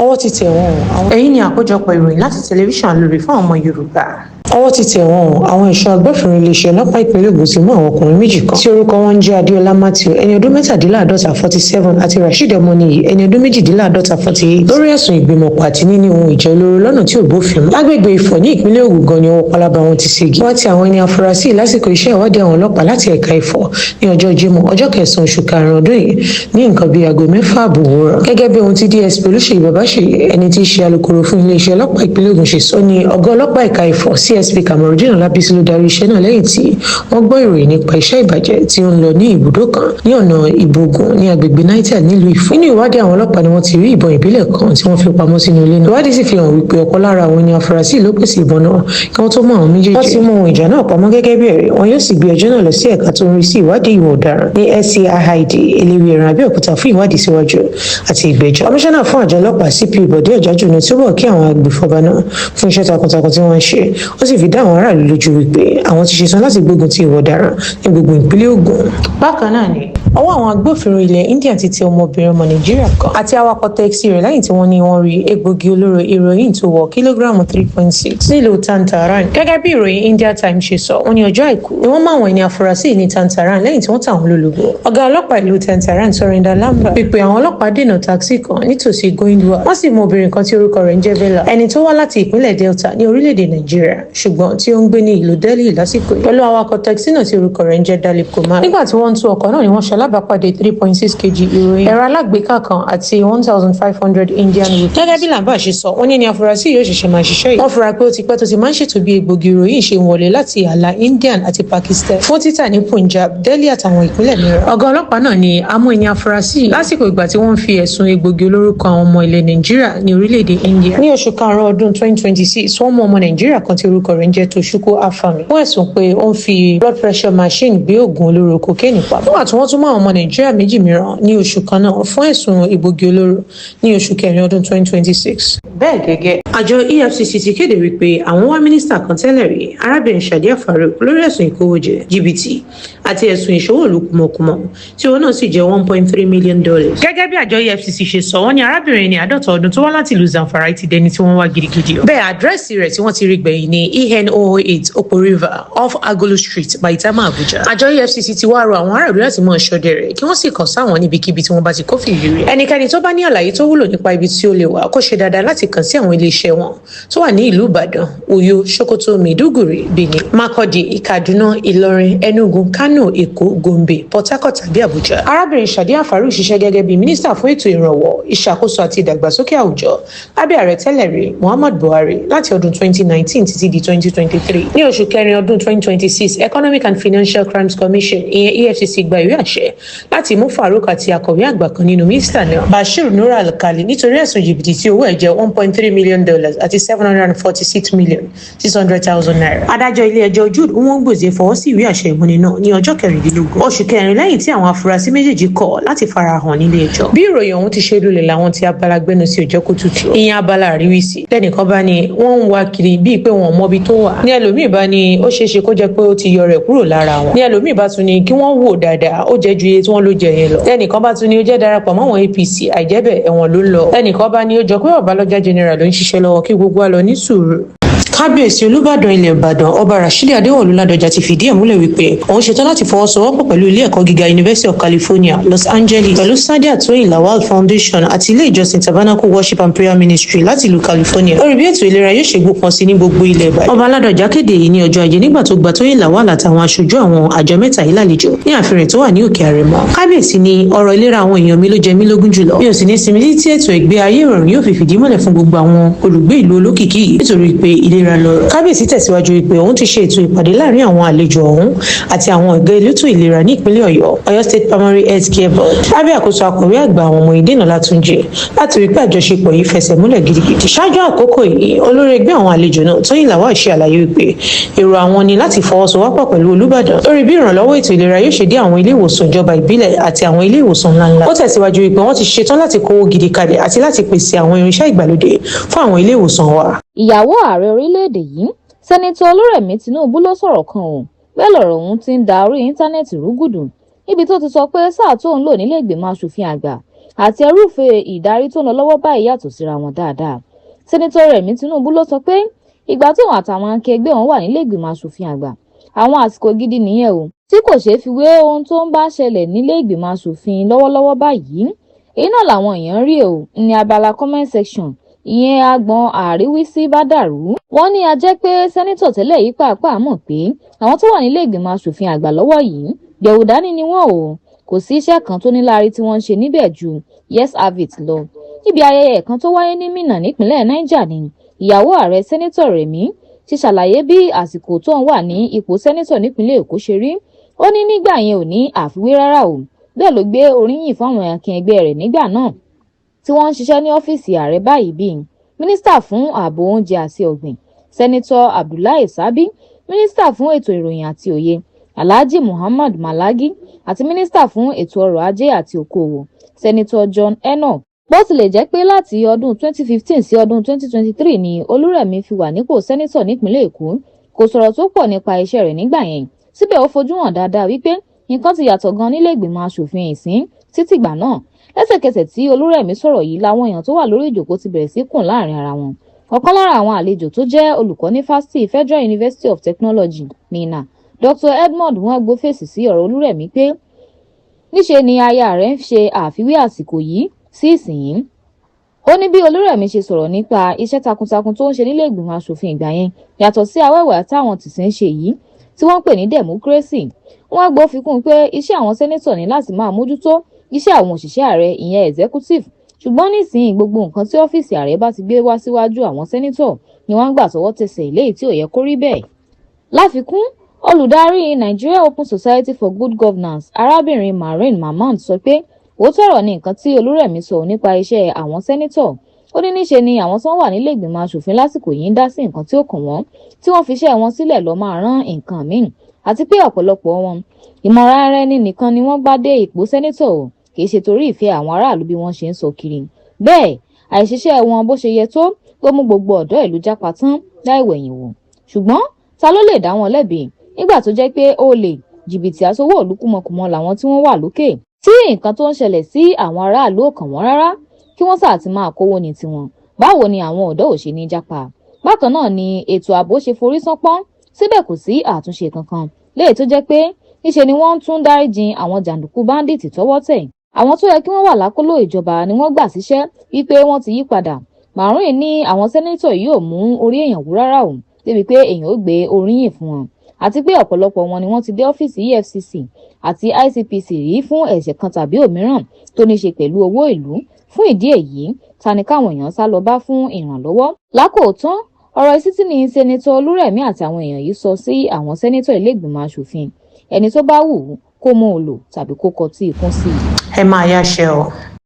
Ọwọ́ ti tẹ̀ wọ́n o. Èyí ni àkójọpọ̀ ìròyìn láti tẹlifíṣàn Alóore fún àwọn ọmọ Yorùbá. Ọwọ́ ti tẹ̀ wọ́n o. Àwọn ẹ̀ṣọ́ agbófinró iléeṣẹ́ ọlọ́pàá ìpínlẹ̀ Ògùn ti mú àwọn ọkùnrin méjì kan tí orúkọ wọn ń jẹ́ Adéọlá Matthew, ẹni ọdún 47, 47, àti Rasheed Ọmọnìyí, ẹni ọdún 48, 48, lórí ẹ̀sùn ìgbìmọ̀pọ̀ àti níní ohun ìjà olóró lọ́nà tí ò bófin mu. Lágbègbè Ifọ̀ ní ìpínlẹ̀ Ògùn gan ni ọwọ́ pálábá wọn ti ségi. Wọ́n ti àwọn ẹni afurasí lásìkò iṣẹ́ ìwádìí àwọn ọlọ́pàá láti ẹ̀ka Ifọ̀ ní ọjọ́ Jímọ̀, ọjọ́ 9 oṣù karùn-ún ọdún yìí, ní nǹkan bíi aago 6:30 òwúrọ̀. Gẹ́gẹ́ bí ohun tí DSP Olúṣèyí Babáṣèyí, ẹni tí í ṣe alukoro fún iléeṣẹ́ ọlọ́pàá ìpínlẹ̀ Ògùn, ṣe sọ, ní ọ̀gá ọlọ́pàá ẹ̀ka Ifọ̀, CSP Kamorudeen Ọlábísí, ló darí iṣẹ́ náà lẹ́yìn tí wọ́n gbọ́ ìròyìn nípa iṣẹ́ ìbàjẹ́ tí ó ń lọ ní ibùdó kan ní ọ̀nà Ìbògùn ní agbègbè Nitel nílùú Ifọ̀. Nínú ìwádìí àwọn ọlọ́pàá ni wọ́n ti rí ìbọn ìbílẹ̀ kan tí wọ́n fi pamọ́ sínú ilé náà. Ìwádìí sì fi hàn wípé ọ̀kan lára àwọn ẹni afurasí ló pèsè ìbọn náà kí wọ́n tó mú àwọn méjèèjì. Wọ́n ti mú ohun ìjà náà pamọ́ gẹ́gẹ́ bí ẹ̀rí. Wọn yóò sì gbé ẹjọ́ náà lọ sí ẹ̀ka tó ń rí sí ìwádìí ìwà ọ̀daràn ní SCIID, Eléwéẹran, Abẹ́òkúta, fún ìwádìí síwájú àti ìgbẹ́jọ́. Kọmíṣánná fún àjọ ọlọ́pàá, CP Bọ̀dé Ọ̀jájúnú, túbọ̀ kí àwọn agbèfọ́ba náà fún iṣẹ́ takuntakun tí wọ́n ń ṣe. Ó sì fi dá àwọn aráàlú lójú wípé àwọn ti ṣetán láti gbógun ti ìwà ọ̀daràn ní gbogbo ìpínlẹ̀ Ògùn. Bákan náà ni ọwọ́ àwọn agbófinró ilẹ̀ India ti tẹ ọmọbìnrin ọmọ Nàìjíríà kan àti awakọ̀ tẹ́kisì rẹ̀ lẹ́yìn tí wọ́n ní wọ́n rí egbògi olóró heroin tó wọ kìlógíráàmù 3.6 nílùú Tarn Taran. Gẹ́gẹ́ bí ìròyìn India Times ṣe sọ, wọ́n ní ọjọ́ Àìkú ni wọ́n mú àwọn ẹni afurasí ní Tarn Taran lẹ́yìn tí wọ́n tà wọ́n lólobó. Ọ̀gá ọlọ́pàá ìlú Tarn Taran, Surinder Lamba, pípé àwọn ọlọ́pàá dènà táksì kan nítòsí Goindwal. Wọ́n sì mú obìnrin kan tí orúkọ rẹ̀ ń jẹ́ Bella, ẹni tó wá láti ìpínlẹ̀ Delta ní orílẹ̀-èdè Nàìjíríà ṣùgbọ́n tí ó ń gbé ní ìlú Delhi lásìkò yìí, pẹ̀lú awakọ̀ táksì náà tí orúkọ rẹ̀ ń jẹ́ Dalip Kumar. Nígbà tí wọ́n ń tú ọkọ̀ náà ni wọ́n ṣe alábàápàdé 3.6 kg heroin, ẹ̀rọ alágbèéká kan àti 1,500 Indian rupees. Gẹ́gẹ́ bí Lamba ṣe sọ, wọ́n ní ní afurasí yóò ṣẹ̀ṣẹ̀ máa ṣiṣẹ́ yìí. Wọ́n fura pé ó ti pẹ́ tó ti máa ń ṣètò bí egbògi heroin ṣe ń wọlé láti ààlà Indian àti Pakistan fún títà ní Punjab, Delhi àtàwọn ìpínlẹ̀ mìíràn. Ọ̀gá ọlọ́pàá náà ni amú ẹni afurasí lásìkò ìgbà tí wọ́n ń fi ẹ̀sùn egbògi olóró kan àwọn ọmọ ilẹ̀ Nàìjíríà ní orílẹ̀-èdè India. Ní oṣù karùn-ún ọdún 2026, wọ́n mú ọmọ Nàìjíríà kan tí orúkọ rẹ̀ ń jẹ́ Toshiko Afami fún ẹ̀sùn pé ó ń fi blood pressure machine gbé oògùn olóró cocaine pamọ́. Nígbà tí wọ́n tún mú àwọn ọmọ Nàìjíríà méjì mìíràn ní oṣù kan náà fún ẹ̀sùn egbògi olóró ní oṣù kẹrin ọdún 2026. Bẹ́ẹ̀ gẹ́gẹ́, àjọ EFCC ti kéde wípé àwọn wá mínísítà kan tẹ́lẹ̀ rí, arábìnrin Sadiya Farouk, lórí ẹ̀sùn ìkówójẹ, jìbìtì àti ẹ̀sùn ìṣòwòlù kùmọ̀kùmọ̀ tí owó náà sì jẹ́ $1.3 million. Gẹ́gẹ́ bí àjọ EFCC ṣe sọ, wọ́n ní arábìnrin ní 50 ọdún tó wá láti ìlú Zamfara ti dẹni tí wọ́n wá gidigidi. Bẹ́ẹ̀, àdírẹ́sì rẹ̀ tí wọ́n ti rí gbẹ̀yìn ní EN 008 Opo River, off Agolo Street, Maitama, Abuja. Àjọ EFCC ti wá rọ àwọn aráàlú láti máa ṣọdẹ rẹ̀ kí wọ́n sì kàn sáwọn níbikíbi tí wọ́n bá ti kófìrí rẹ̀. Ẹnikẹ́ni tó bá ní àlàyé tó wúlò nípa ibi tí ó lè wà, kó ṣe dáadáa láti kàn sí àwọn iléeṣẹ́ wọn tó wà ní ìlú Ìbàdàn, Uyo, Sokoto, Maiduguri, Benin, Makurdi, Kaduna, Ìlọrin, Enugu, Kano, Èkó, Gombe, Port Harcourt tàbí Abuja. Arábìnrin Sadiya Farouk ṣiṣẹ́ gẹ́gẹ́ bí mínísítà fún ètò ìrànwọ́, ìṣàkóso àti ìdàgbàsókè àwùjọ lábẹ́ ààrẹ tẹ́lẹ̀ rí Muhammad Buhari láti ọdún 2019 títí di 2023. Ní oṣù kẹrin ọdún 2026, Economic and Financial Crimes Commission, ìyẹn EFCC, gba ìwé àṣẹ láti mú Farouk àti akọ̀wé àgbà kan nínú mínísítà náà, Bashir Nura Alkali, nítorí ẹ̀sùn jìbìtì tí owó ẹ̀ jẹ́ $1.3 million àti ₦746,600,000. Adájọ́ ilé ẹjọ́ Jude Nwangbozie fọwọ́ sí ìwé àṣẹ ìmúni náà ní ọjọ́ 16 oṣù kẹrin lẹ́yìn tí àwọn afurasí méjèèjì kọ̀ láti farahàn nílé ẹjọ́. Bí ìròyìn ọ̀hún ti ṣe lulẹ̀ làwọn tí abala gbẹnu sí òjẹ́ kó tutù. Ìyẹn abala àríwísí. Lẹ́nìkan bá ní wọ́n ń wá kiri bíi pé wọn ò mọbi tó wà. Ní ẹlòmíì bá ní ó ṣeé ṣe kó jẹ́ pé ó ti yọ rẹ̀ kúrò lára wọn. Ní ẹlòmíì bá tún ní kí wọ́n wò dáadáa, ó jẹ́ ju iye tí wọ́n ló jẹ yẹn lọ. Lẹ́nìkan bá tún ní ó jẹ́ darapọ̀ mọ́ àwọn APC, àìjẹ́bẹ̀ ẹ̀wọ̀n ló ń lọ. Lẹ́nìkan bá ní ó jọ pé Babalọ́jà General ló ń ṣiṣẹ́ lọ́wọ́, kí gbogbo wa lọ ní sùúrù. Kábíyèsí Olúbàdàn ilẹ̀ Ìbàdàn, Ọba Rasheed Adéwọ̀lú Ládọjà, ti fìdí ẹ̀ múlẹ̀ wípé òun ṣetán láti fọwọ́sowọ́pọ̀ pẹ̀lú ilé ẹ̀kọ́ gíga University of California, Los Angeles, pẹ̀lú Sadiat Tóyìn Lawal Foundation àti ilé ìjọsìn Tabernacle Worship and Prayer Ministry láti ìlú California lórí bí ètò ìlera yóò ṣe gbópọn sí ní gbogbo ilẹ̀ Ìbàdàn. Ọba Ládọjà kéde èyí ní ọjọ́ Ajé nígbà tó gba Tóyìn Lawal àtàwọn aṣojú àwọn àjọ mẹ́ta yìí lálejò ní ààfin rẹ̀ tó wà ní Òkè Àrèmọ. Kábíyèsí ní, "Ọ̀rọ̀ ìlera àwọn èèyàn mi ló jẹ mí lógún jùlọ. Mi ò sì ní sinmi títí ètò ìgbé ayé ìrọ̀rùn yóò fi fìdí múlẹ̀ fún gbogbo àwọn olùgbé ìlú olókìkí yìí, nítorí pé ìlera lọ́rọ̀." Kábíyèsí tẹ̀síwájú wípé òun ti ṣe ètò ìpàdé láàrin àwọn àlejò ọ̀hún àti àwọn ọ̀gá elétò ìlera ní ìpínlẹ̀ Ọ̀yọ́, Ọ̀yọ́ State Primary Health Care Board, lábẹ́ àkóso akọ̀wé àgbà àwọn ọmọ Ìdènà Látúnjẹ, láti rí pé àjọṣepọ̀ yìí fẹsẹ̀ múlẹ̀ gidigidi. Ṣáájú àkókò yìí, olórí ẹgbẹ́ àwọn àlejò náà, Tóyìn Lawal, ṣe àlàyé wípé èrò àwọn ni láti fọwọ́sowọ́pọ̀ pẹ̀lú Olúbàdàn lórí bí ìrànlọ́wọ́ ètò ìlera yóò ṣe dé àwọn ilé ìwòsàn ìjọba ìbílẹ̀ àti àwọn ilé ìwòsàn ńláńlá. Ó tẹ̀síwájú wípé wọ́n ti ṣetán láti kówó gidi kalẹ̀ àti láti pèsè àwọn irinṣẹ́ ìgbàlódé fún àwọn ilé ìwòsàn wa. Ìyàwó ààrẹ orílẹ̀-èdè yìí, Sẹ́nitọ́ Olúrẹ̀mí Tinubu, ló sọ̀rọ̀ kan ọ̀hún. Bẹ́ẹ̀ lọ̀rọ̀ ọ̀hún ti ń da orí íńtánẹ́ẹ̀tì rúgùdù níbi tó ti sọ pé sáà tóun lò nílé ìgbìmọ̀ asòfin àgbà Àti ẹrúfẹ́ ìdarí tó ń lọ lọ́wọ́ báyìí yàtọ̀ síra wọn dáadáa. Sẹ́nitọ́ Rẹ̀mí Tinubu ló sọ pé ìgbà tóun àtàwọn akẹgbẹ́ òun wà nílé ìgbìmọ̀ asòfin àgbà, àwọn àsìkò gidi nìyẹn o, tí kò ṣeé fi wé ohun tó ń bá ṣẹlẹ̀ nílé ìgbìmọ̀ asòfin lọ́wọ́lọ́wọ́ báyìí. Èyí náà làwọn èèyàn rí o ní abala comment section, ìyẹn agbọn àríwísí bá dàrú. Wọ́n ní a jẹ́ pé sẹ́nitọ̀ tẹ́lẹ̀ yìí pàápàá mọ̀ pé àwọn tó wà nílé ìgbìmọ̀ asòfin àgbà lọ́wọ́ yìí, gbẹ̀wò dání ni wọ́n o. Kò sí iṣẹ́ kan tó níláárí tí wọ́n ń ṣe níbẹ̀ ju "yes, have it" lọ. Níbi ayẹyẹ kan tó wáyé ní Minna nípínlẹ̀ Niger ni ìyàwó ààrẹ, Sẹ́nitọ̀ Rẹ̀mí, ti ṣàlàyé bí àsìkò tó ń wà ní ipò sẹ́nitọ̀ nípínlẹ̀ Èkó ṣe rí. Ó ní nígbà yẹn ò ní àfiwé rárá o. Bẹ́ẹ̀ ló gbé oríyìn fáwọn akin ẹgbẹ́ rẹ̀ nígbà náà tí wọ́n ń ṣiṣẹ́ ní ọ́fíìsì ààrẹ báyìí, bíi mínísítà fún ààbò oúnjẹ àti ọ̀gbìn, Sẹ́nitọ̀ Abdullahi Sabi, mínísítà fún ètò ìròyìn àti òye, Alhaji Muhammad Malagi, àti mínísítà fún ètò ọrọ̀ ajé àti okòòwò, Sẹ́nitọ̀ John Enoh. Bó tilẹ̀ jẹ́ pé láti ọdún 2015 sí ọdún 2023 ni Olúrẹ̀mí fi wà nípò sẹ́nitọ̀ nípínlẹ̀ Èkó, kò sọ̀rọ̀ tó pọ̀ nípa iṣẹ́ rẹ̀ nígbà yẹn. Síbẹ̀, ó fojú hàn dáadáa wípé nǹkan ti yàtọ̀ gan nílé ìgbìmọ̀ asòfin ìsín títí ìgbà náà. Lẹ́sẹ̀kẹsẹ̀ tí Olúrẹ̀mí sọ̀rọ̀ yìí làwọn èèyàn tó wà lórí ìjókòó ti bẹ̀rẹ̀ sí kùn láàrin ara wọn. Ọ̀kan lára àwọn àlejò tó jẹ́ olùkọ́ ní fásitì Federal University of Technology, Minna, Dr Edmond Nwagbo, fèsì sí ọ̀rọ̀ Olúrẹ̀mí pé níṣe ni aya rẹ̀ ń ṣe àfiwé àsìkò yìí sí ìsìnyí. Ó ní bí Olúrẹ̀mí ṣe sọ̀rọ̀ nípa iṣẹ́ takuntakun tó ń ṣe nílé ìgbìmọ̀ asòfin ìgbà yẹn yàtọ̀ sí awẹ́wà táwọn tìsín ń ṣe yìí tí wọ́n ń pè ní democracy. Nwagbo fi kún un pé iṣẹ́ àwọn sẹ́nítọ̀ ní láti máa mójútó iṣẹ́ àwọn òṣìṣẹ́ ààrẹ, ìyẹn executive, ṣùgbọ́n nísìnyí, gbogbo nǹkan tí ọ́fíìsì ààrẹ bá ti gbé wá síwájú àwọn sẹ́nítọ̀ ni wọ́n ń gbà tọwọ́ tẹsẹ̀, léyìí tí ò yẹ kó rí bẹ́ẹ̀. Láfikún, olùdarí Nigeria Open Society for Good Governance, arábìnrin Maureen Mamman, sọ pé òótọ́ ọ̀rọ̀ ni nǹkan tí Olúrẹ̀mí sọ nípa iṣẹ́ àwọn sẹ́nítọ̀. Ó ní níṣe ni àwọn tó wà nílé ìgbìmọ̀ asòfin lásìkò yìí ń dá sí nǹkan tí ó kàn wọ́n, tí wọ́n fi iṣẹ́ wọn sílẹ̀ lọ máa rán nǹkan míì, àti pé ọ̀pọ̀lọpọ̀ wọn, ìmọ̀ràn ara ẹni nìkan ni wọ́n gbá dé ipò sẹ́nítọ̀ o, kì í ṣe torí ìfẹ́ àwọn aráàlú bí wọ́n ṣe ń sọ kiri. Bẹ́ẹ̀, àìṣiṣẹ́ wọn bó ṣe yẹ tó ló mú gbogbo ọ̀dọ́ ìlú jápa tán láì wẹ̀yìn wò. Ṣùgbọ́n ta ló lè dá wọn lẹ́bi nígbà tó jẹ́ pé olè, jìbìtì àtowó ìlú kúmọkùmọ làwọn tí wọ́n wà lókè, tí nǹkan tó ń ṣẹlẹ̀ sí àwọn aráàlú ò kàn wọ́n rárá, kí wọ́n sáà ti máa kówó ní tiwọn? Báwo ni àwọn ọ̀dọ́ ò ṣe ní jápa? Bákan náà ni ètò ààbò ṣe forí sánpọ́n, síbẹ̀ kò sí àtúnṣe kankan, léyìí tó jẹ́ pé níṣe ni wọ́n tún dáríjìn àwọn jàǹdùkú bandit tọ́wọ́ tẹ̀. Àwọn tó yẹ kí wọ́n wà lákọlò ìjọba ni wọ́n gbà síṣẹ́ wípé wọ́n ti yí padà. Maureen ní àwọn sẹ́nítọ̀ yìí ò mú orí èèyàn wú rárá o, débi pé èèyàn ó gbé oríyìn fún wọn, àti pé ọ̀pọ̀lọpọ̀ wọn ni wọ́n ti dé ọ́fíìsì EFCC àti ICPC rí fún ẹ̀ṣẹ̀ kan tàbí òmíràn tó ní ṣe pẹ̀lú owó ìlú. Fún ìdí èyí, ta ni káwọn èèyàn sá lọ bá fún ìrànlọ́wọ́? Lákòótán, ọ̀rọ̀ ìsítí ni Sẹ́nitọ́ Olúrẹ̀mí àti àwọn èèyàn yìí sọ sí àwọn sẹ́nitọ̀ ilé ìgbìmọ̀ asòfin. Ẹni tó bá wù ú kó mú un lò tàbí kó kọtí ikún sí i. Ẹ máa yáṣẹ o.